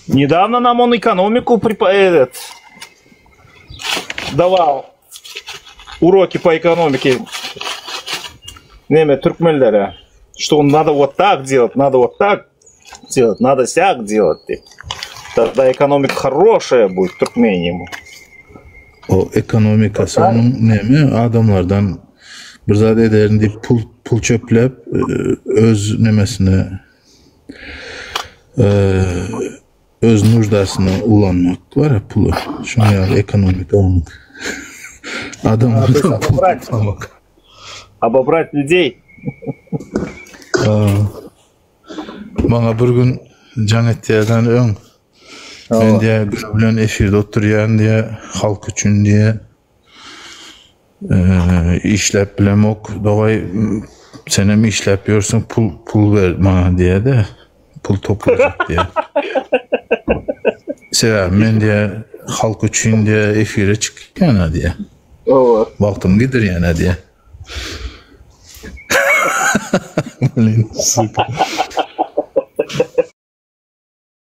Недавно нам он экономику препо- этот, давал уроки по экономике. Neme türkmenlere. Что надо вот так делать, надо вот так делать, надо сяк делать diýip. Тогда экономика хорошая будет в Туркмении. O ekonomikasy onuň neme adamlardan bir zat ederin diýip pul pul çöpläp öz nemesine öz nuždasyna ulanmak bar puly. Şuň ýaly ekonomika onuň. Adamlardan pul toplamak. Обобрать людей. Maňa bir gün jaň etýärden öň. Men diýä bir bilen efirde oturýan diýä halk üçin diýä. Işläp bilemok. Dogay senem işläp ýörsüň pul pul ber maňa diýä-de. Pul toplajak diýä. Sebäbi men diýä halk üçin diýä efire çykýan diýä. Wagtymy gidirýän diýä. Blin, сука.